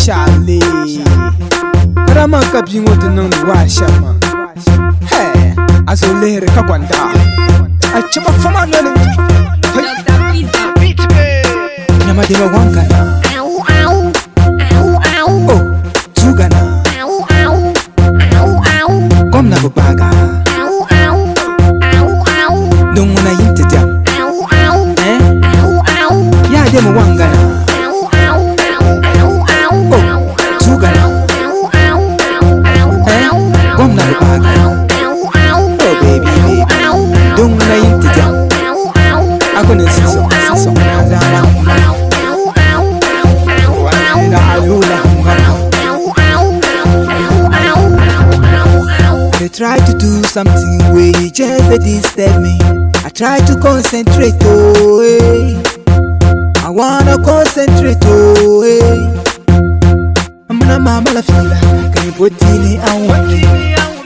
Charlie. Kadama ka bia ŋɔ ti niŋdi waa shɛm maa. Hey, a zo lihiri ka gɔnda. A chɛba fama noli. Hey. Nyama dima one Ghana. Oh, two Ghana. Kom na bi baaga. Din ŋuna yin ti diɛm. Eh? Yaa dimi one Ghana. Oh, two Ghana. Eh? Kom na bi baaga. Oh, baby, baby. Din ŋuna yin ti diɛm. Akuni siso, siso, na zara. Alula, I try to do something where you just dey disturb me. I try to concentrate, oh, hey. I wanna concentrate, oh, hey. Mna mama la fila, can you put in it?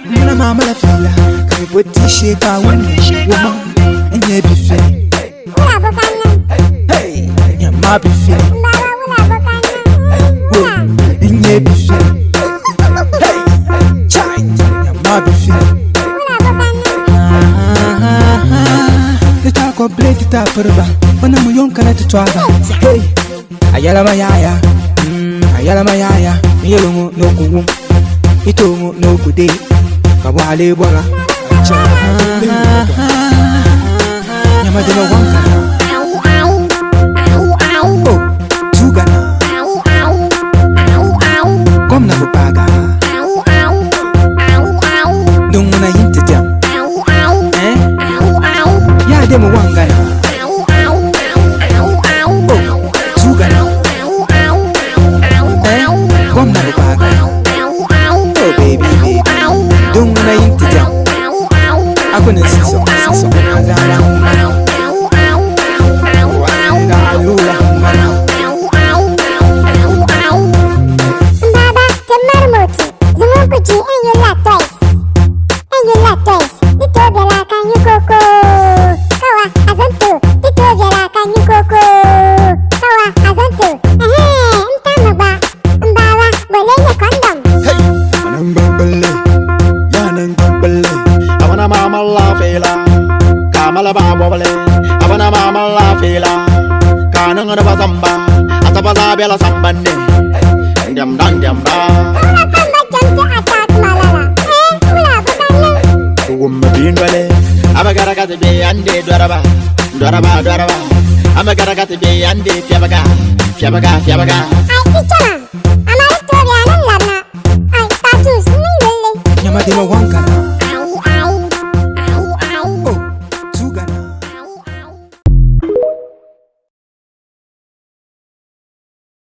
Mna mama la fila, can you put it shake I want woman, and you be fair. Hey, you ma be fair. And you be fair. Hey, child, you ma be fair. Ti ta complete ti ta piriba, bana mu yon kana ti tɔga. Hey, ayala ma yaya, ayala ma yaya, yelo ŋɔ n'oku wum, ito ŋɔ n'oku de, ka bɔɣali bɔra. Nyama dima one Ghana, oh, two Ghana. Kom na bi baaga, din ŋuna yin ti diɛm. Eh? Yaa dimi one Ghana, oh, two Ghana. Eh? Kom na bi baaga, oh baby, baby. Din ŋuna yin ti diɛm. Akuni siso, siso, na zara. Alula, Baba, te marmoti, zumunkuji enyu la toys. Enyu la toys, dito bela kanyu koko. Kawa azanto, dito bela kanyu koko. Kawa azanto, ehe, ntamagba. Mbawa, bole condom. Hey, anang ya nang bambale. Abana mama la fela, kamala ba bobale. Abana mama la fela, kanang na bazamba, ataba za bela sambande. Dam dam dam ba. Ula kamba jamte attack malala. Eh, ula bukanna. Wumma bindwale, abagara ka be ande dwaraba, dwaraba dwaraba. Amagara ka be ande fiabaga, fiabaga fiabaga. Ai, tichama.